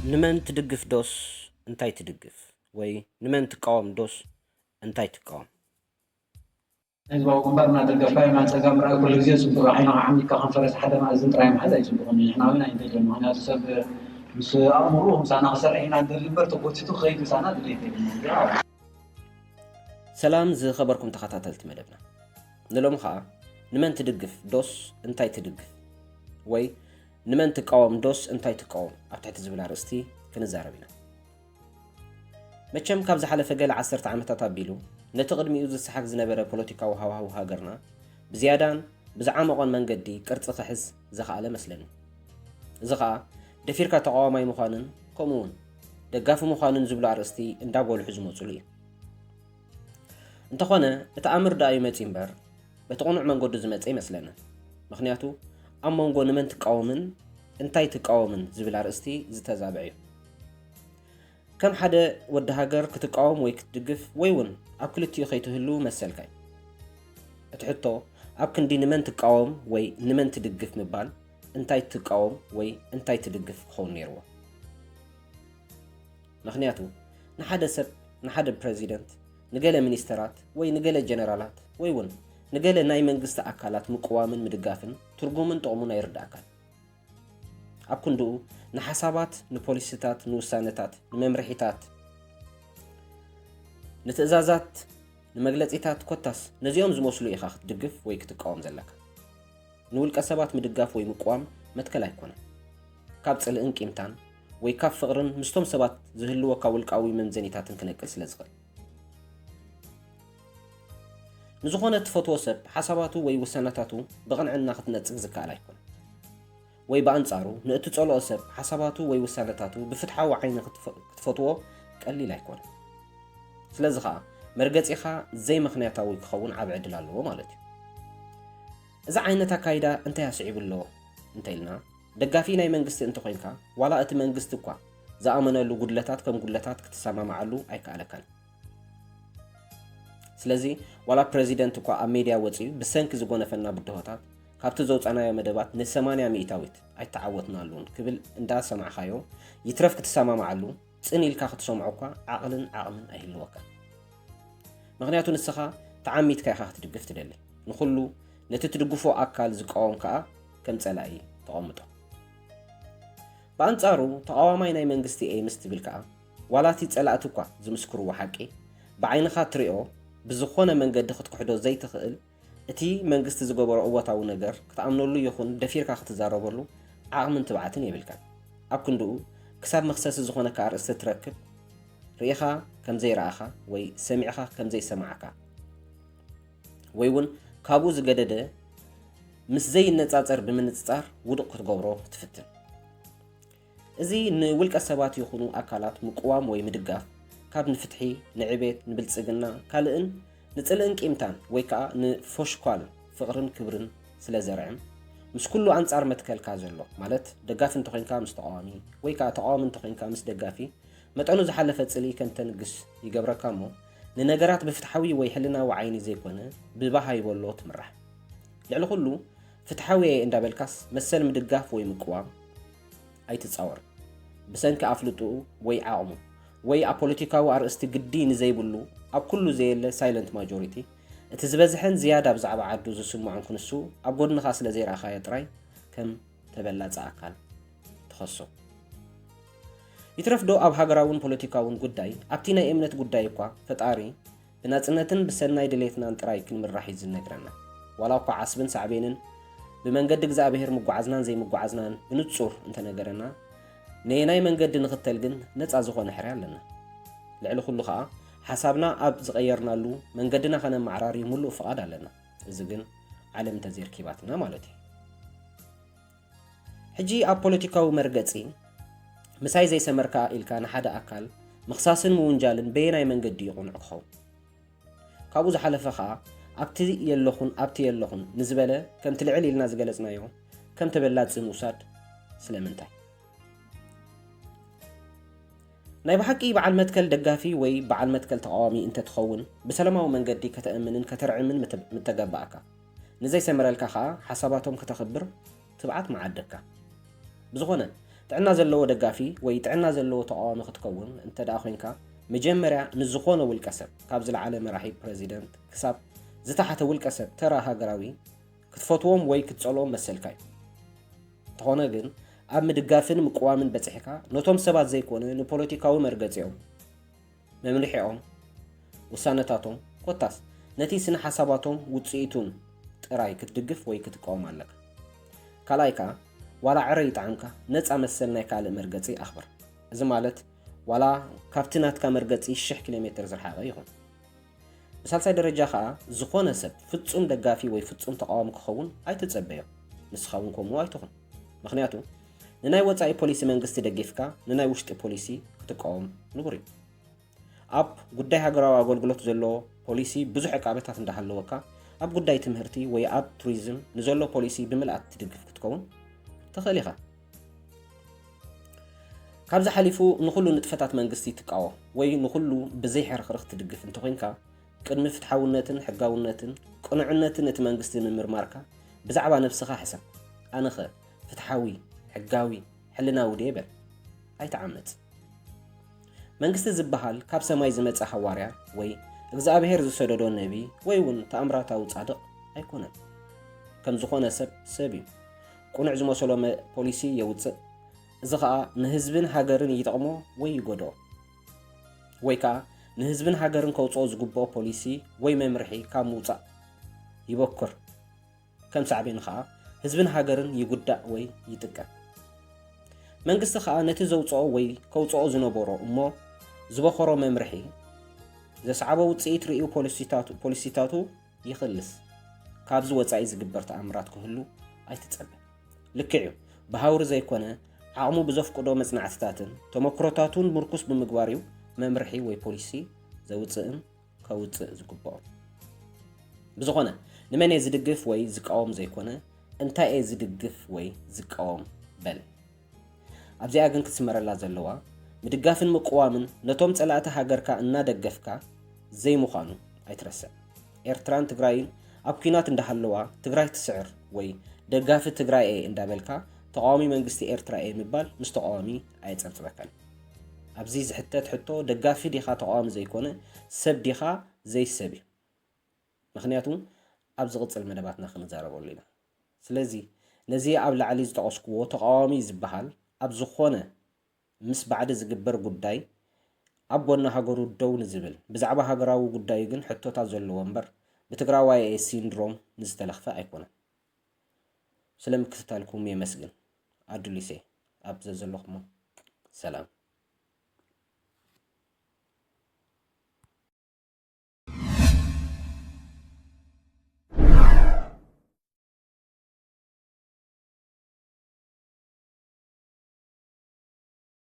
ንመን ትድግፍ ዶስ እንታይ ትድግፍ? ወይ ንመን ትቃወም ዶስ እንታይ ትቃወም? ህዝባዊ ግንባር እናደገፍካ የማን ጸጋም ምርኣይ ኩሉ ግዜ ጽቡቕ። ዓይንኻ ዓሚትካ ከም ፈረስ ሓደ መኣዝን ጥራይ ምሓዝ ኣይጽቡቕን እዩ። ንሕና እውን ኣይንደልን። ምኽንያቱ ሰብ ምስ ኣእምሮኡ ምሳና ክሰርሕ ኢና ንደሊ እምበር ተጎቲቱ ክኸይድ ምሳና ድሌት የብልናን። ሰላም ዝኸበርኩም ተኸታተልቲ መደብና፣ ንሎሚ ኸኣ ንመን ትድግፍ ዶስ እንታይ ትድግፍ ወይ ንመን ትቃወም ዶስ እንታይ ትቃወም ኣብ ትሕቲ ዝብል ኣርእስቲ ክንዛረብ ኢና። መቸም ካብ ዝሓለፈ ገለ ዓሰርተ ዓመታት ኣቢሉ ነቲ ቅድሚኡ ዝሰሓግ ዝነበረ ፖለቲካዊ ሃዋህው ሃገርና ብዝያዳን ብዝዓመቖን መንገዲ ቅርጺ ክሕዝ ዝኸኣለ መስለኒ። እዚ ኸኣ ደፊርካ ተቓዋማይ ምዃንን ከምኡ እውን ደጋፊ ምዃንን ዝብሉ ኣርእስቲ እንዳጎልሑ ዝመጹሉ እዩ። እንተኾነ እቲ ኣምር ደኣ እዩ መጺኡ እምበር በቲ ቅኑዕ መንገዱ ዝመጸ ይመስለኒ። ምኽንያቱ ኣብ መንጎ ንመን ትቃወምን እንታይ ትቃወምን ዝብል ኣርእስቲ ዝተዛብዐ እዩ። ከም ሓደ ወዲ ሃገር ክትቃወም ወይ ክትድግፍ ወይ እውን ኣብ ክልቲኡ ከይትህሉ መሰልካ እዩ። እቲ ሕቶ ኣብ ክንዲ ንመን ትቃወም ወይ ንመን ትድግፍ ምባል እንታይ ትቃወም ወይ እንታይ ትድግፍ ክኸውን ነይርዎ። ምኽንያቱ ንሓደ ሰብ፣ ንሓደ ፕረዚደንት፣ ንገለ ሚኒስተራት ወይ ንገለ ጀነራላት ወይ እውን ንገለ ናይ መንግስቲ ኣካላት ምቅዋምን ምድጋፍን ትርጉምን ጥቕሙን ኣይርድኣካን። ኣብ ክንድኡ ንሓሳባት፣ ንፖሊሲታት፣ ንውሳነታት፣ ንመምርሒታት፣ ንትእዛዛት፣ ንመግለጺታት ኮታስ ነዚኦም ዝመስሉ ኢኻ ክትድግፍ ወይ ክትቃወም ዘለካ። ንውልቀ ሰባት ምድጋፍ ወይ ምቅዋም መትከል ኣይኮነን። ካብ ጽልእን ቂምታን ወይ ካብ ፍቕርን ምስቶም ሰባት ዝህልወካ ውልቃዊ መምዘኒታትን ክነቅል ስለ ዝኽእል። ንዝኾነ ትፈትዎ ሰብ ሓሳባቱ ወይ ውሳነታቱ ብቕንዕና ክትነጽግ ዝከኣል ኣይኮነን። ወይ ብኣንጻሩ ንእትጸልኦ ሰብ ሓሳባቱ ወይ ውሳነታቱ ብፍትሓዊ ዓይኒ ክትፈ- ክትፈትዎ ቀሊል ኣይኮነን። ስለዚ ኸኣ መርገጺኻ ዘይምኽንያታዊ ክኸውን ዓቢ ዕድል ኣለዎ ማለት እዩ። እዚ ዓይነት ኣካይዳ እንታይ ኣስዒቡ ኣሎ እንተኢልና፣ ደጋፊ ናይ መንግስቲ እንተኾይንካ ዋላ እቲ መንግስቲ እኳ ዝኣመነሉ ጉድለታት ከም ጉድለታት ክትሰማምዓሉ ኣይከኣለካን። ስለዚ ዋላ ፕረዚደንት እኳ ኣብ ሜድያ ወጺኡ ብሰንኪ ዝጎነፈና ብድሆታት ካብቲ ዘውጻናዮ መደባት ንሰማንያ ሚእታዊት ኣይተዓወትናሉን ክብል እንዳሰማዕኻዮ ይትረፍ ክትሰማምዓሉ ጽን ኢልካ ክትሰምዖ እኳ ዓቕልን ዓቕምን ኣይህልወካን። ምኽንያቱ ንስኻ ተዓሚትካ ኢኻ ክትድግፍ ትደሊ። ንኹሉ ነቲ ትድግፎ ኣካል ዝቃወም ከኣ ከም ጸላኢ ተቐምጦ። ብኣንጻሩ ተቓዋማይ ናይ መንግስቲ እየ ምስ ትብል ከኣ ዋላ እቲ ጸላእቲ እኳ ዝምስክርዎ ሓቂ ብዓይንኻ ትሪኦ ብዝኾነ መንገዲ ክትክሕዶ ዘይትኽእል እቲ መንግስቲ ዝገበሮ እወታዊ ነገር ክትኣምነሉ ይኹን ደፊርካ ክትዛረበሉ ዓቕምን ትብዓትን የብልካን። ኣብ ክንድኡ ክሳብ መኽሰሲ ዝኾነካ ኣርእስቲ ትረክብ ርኢኻ ከም ዘይረኣኻ ወይ ሰሚዕኻ ከም ዘይሰማዕካ ወይ እውን ካብኡ ዝገደደ ምስ ዘይነጻጸር ብምንጽጻር ውዱቕ ክትገብሮ ትፍትን። እዚ ንውልቀ ሰባት ይኹኑ ኣካላት ምቅዋም ወይ ምድጋፍ ካብ ንፍትሒ፣ ንዕቤት፣ ንብልጽግና፣ ካልእን ንጽልእን ቂምታን ወይ ከኣ ንፎሽኳል ፍቕርን ክብርን ስለ ዘርዕም ምስ ኩሉ ኣንጻር መትከልካ ዘሎ ማለት ደጋፊ እንተኾይንካ ምስ ተቓዋሚ ወይ ከኣ ተቓዋሚ እንተኾይንካ ምስ ደጋፊ መጠኑ ዝሓለፈ ጽልኢ ከም ተንግስ ይገብረካ እሞ ንነገራት ብፍትሓዊ ወይ ሕልናዊ ዓይኒ ዘይኮነ ብባሃይቦሎ ትምራሕ። ልዕሊ ኩሉ ፍትሓዊ እየ እንዳበልካስ መሰል ምድጋፍ ወይ ምቅዋም ኣይትጻወር። ብሰንኪ ኣፍልጥኡ ወይ ዓቕሙ ወይ ኣብ ፖለቲካዊ ኣርእስቲ ግዲ ንዘይብሉ ኣብ ኩሉ ዘየለ ሳይለንት ማጆሪቲ እቲ ዝበዝሐን ዝያዳ ብዛዕባ ዓዱ ዝስምዖን ክንሱ ኣብ ጎድንኻ ስለ ዘይረኣኻዮ ጥራይ ከም ተበላጺ ኣካል ትኸሶ። ይትረፍ ዶ ኣብ ሃገራውን ፖለቲካውን ጉዳይ ኣብቲ ናይ እምነት ጉዳይ እኳ ፈጣሪ ብናጽነትን ብሰናይ ድሌትናን ጥራይ ክንምራሕ እዩ ዝነግረና። ዋላ እኳ ዓስብን ሳዕቤንን ብመንገዲ እግዚኣብሔር ምጓዓዝናን ዘይምጓዓዝናን ብንጹር እንተነገረና ነየናይ መንገዲ ንኽተል ግን ነጻ ዝኾነ ሕርያ ኣለና። ልዕሊ ኩሉ ኸኣ ሓሳብና ኣብ ዝቐየርናሉ መንገድና ኸነመዓራሪ ሙሉእ ፍቓድ ኣለና። እዚ ግን ዓለም እንተዘይርኪባትና ማለት እዩ። ሕጂ ኣብ ፖለቲካዊ መርገጺ ምሳይ ዘይሰመርካ ኢልካ ንሓደ ኣካል ምኽሳስን ምውንጃልን በየናይ መንገዲ እዩ ቅኑዕ ክኸውን? ካብኡ ዝሓለፈ ኸኣ ኣብቲ የለኹን ኣብቲ የለኹን ንዝበለ ከምቲ ልዕል ኢልና ዝገለጽናዮ ከም ተበላጺ ምውሳድ ስለምንታይ? ናይ ብሓቂ በዓል መትከል ደጋፊ ወይ በዓል መትከል ተቓዋሚ እንተትኸውን ብሰላማዊ መንገዲ ከተእምንን ከተርዕምን ምተ- ምተገባእካ። ንዘይሰመረልካ ኸኣ ሓሳባቶም ከተኽብር ትብዓት ምዓደካ። ብዝኾነ ጥዕና ዘለዎ ደጋፊ ወይ ጥዕና ዘለዎ ተቓዋሚ ክትከውን እንተ ደኣ ኮይንካ፣ መጀመርያ ንዝኾነ ውልቀ ሰብ፣ ካብ ዝለዓለ መራሒ ፕረዚደንት ክሳብ ዝተሓተ ውልቀ ሰብ ተራ ሃገራዊ ክትፈትዎም ወይ ክትጸልኦም መሰልካ እዩ። እንተኾነ ግን፣ ኣብ ምድጋፍን ምቅዋምን በጺሕካ፣ ነቶም ሰባት ዘይኮነ ንፖለቲካዊ መርገጺኦም፣ መምርሒኦም፣ ውሳነታቶም፣ ኮታስ ነቲ ስነ ሓሳባቶም ውጽኢቱን ጥራይ ክትድግፍ ወይ ክትቃወም ኣለካ። ካልኣይ ከኣ፣ ዋላ ዕረ ይጥዓምካ፣ ነጻ መሰል ናይ ካልእ መርገጺ ኣኽብር። እዚ ማለት፣ ዋላ ካብቲ ናትካ መርገጺ ሽሕ ኪሎ ሜትር ዝረሓቐ ይኹን። ብሳልሳይ ደረጃ ከኣ፣ ዝኾነ ሰብ ፍጹም ደጋፊ ወይ ፍጹም ተቓዋሚ ክኸውን ኣይትጸበዮ። ንስኻ እውን ከምኡ ኣይትኹን። ምኽንያቱ፣ ንናይ ወጻኢ ፖሊሲ መንግስቲ ደጊፍካ፣ ንናይ ውሽጢ ፖሊሲ ክትቃወም ንቡር እዩ። ኣብ ጉዳይ ሃገራዊ ኣገልግሎት ዘሎ ፖሊሲ ብዙሕ ዕቃበታት እንዳሃለወካ፣ ኣብ ጉዳይ ትምህርቲ ወይ ኣብ ቱሪዝም ንዘሎ ፖሊሲ ብምልኣት ትድግፍ ክትከውን ትኽእል ኢኻ። ካብዚ ሓሊፉ ንኹሉ ንጥፈታት መንግስቲ ትቃወም ወይ ንኹሉ ብዘይ ሕርኽርኽ ትድግፍ እንተኾይንካ፣ ቅድሚ ፍትሓውነትን ሕጋውነትን ቅኑዕነትን እቲ መንግስቲ ምምርማርካ ብዛዕባ ነብስኻ ሕሰብ። ኣነኸ ፍትሓዊ፣ ሕጋዊ፣ ሕልናዊ ድየ በል። ኣይትዓመጽ። መንግስቲ ዝበሃል ካብ ሰማይ ዝመጸ ሃዋርያ ወይ እግዚኣብሄር ዝሰደዶ ነቢ ወይ እውን ተኣምራታዊ ጻድቕ ኣይኮነን። ከም ዝኾነ ሰብ፣ ሰብ እዩ። ቅኑዕ ዝመሰሎ መ-፣ ፖሊሲ የውጽእ። እዚ ኸኣ ንህዝብን ሃገርን ይጠቕሞ ወይ ይጎድኦ። ወይ ከኣ ንህዝብን ሃገርን ከውጽኦ ዝግብኦ ፖሊሲ ወይ መምርሒ ካብ ምውጻእ ይበኩር። ከም ሳዕቤኑ ኸኣ ህዝብን ሃገርን ይጉዳእ ወይ ይጥቀም። መንግስቲ ኸኣ ነቲ ዘውጽኦ ወይ ከውጽኦ ዝነበሮ እሞ ዝበኸሮ መምርሒ ዘስዓቦ ውጽኢት ርእዩ ፖሊሲታቱ፣ ፖሊሲታቱ ይኽልስ። ካብዚ ወጻኢ ዝግበር ተኣምራት ክህሉ ኣይትጸበ። ልክዕ እዩ፣ ብሃውሪ ዘይኮነ ዓቕሙ ብዘፍቅዶ መጽናዕትታትን ተመክሮታቱን ምርኩስ ብምግባር እዩ መምርሒ ወይ ፖሊሲ ዘውጽእን ከውጽእ ዝግብኦ። ብዝኾነ፣ ንመን እየ ዝድግፍ ወይ ዝቃወም ዘይኮነ፣ እንታይ እየ ዝድግፍ ወይ ዝቃወም በል። ኣብዚኣ ግን ክትስመረላ ዘለዋ፣ ምድጋፍን ምቅዋምን ነቶም ጸላእቲ ሃገርካ እናደገፍካ ዘይምዃኑ ኣይትረስዕ። ኤርትራን ትግራይን ኣብ ኲናት እንዳሃለዋ ትግራይ ትስዕር ወይ ደጋፊ ትግራይ እየ እንዳበልካ ተቓዋሚ መንግስቲ ኤርትራ እየ ምባል ምስ ተቓዋሚ ኣየጸብጽበካን። ኣብዚ ዝሕተት ሕቶ ደጋፊ ዲኻ ተቓዋሚ ዘይኮነ ሰብ ዲኻ ዘይሰብ እዩ። ምኽንያቱ ኣብ ዝቕጽል መደባትና ክንዛረበሉ ኢና። ስለዚ ነዚ ኣብ ላዕሊ ዝጠቐስኩዎ ተቓዋሚ ዝበሃል ኣብ ዝኾነ ምስ ባዕዲ ዝግበር ጉዳይ ኣብ ጎኒ ሃገሩ ደው ንዝብል፣ ብዛዕባ ሃገራዊ ጉዳዩ ግን ሕቶታት ዘለዎ እምበር ብትግራዋይ እየ ሲንድሮም ንዝተለኽፈ ኣይኮነን። ስለ ምክትታልኩም የመስግን። ኣዱሊሴ ኣብ ዘዘለኹሞ ሰላም።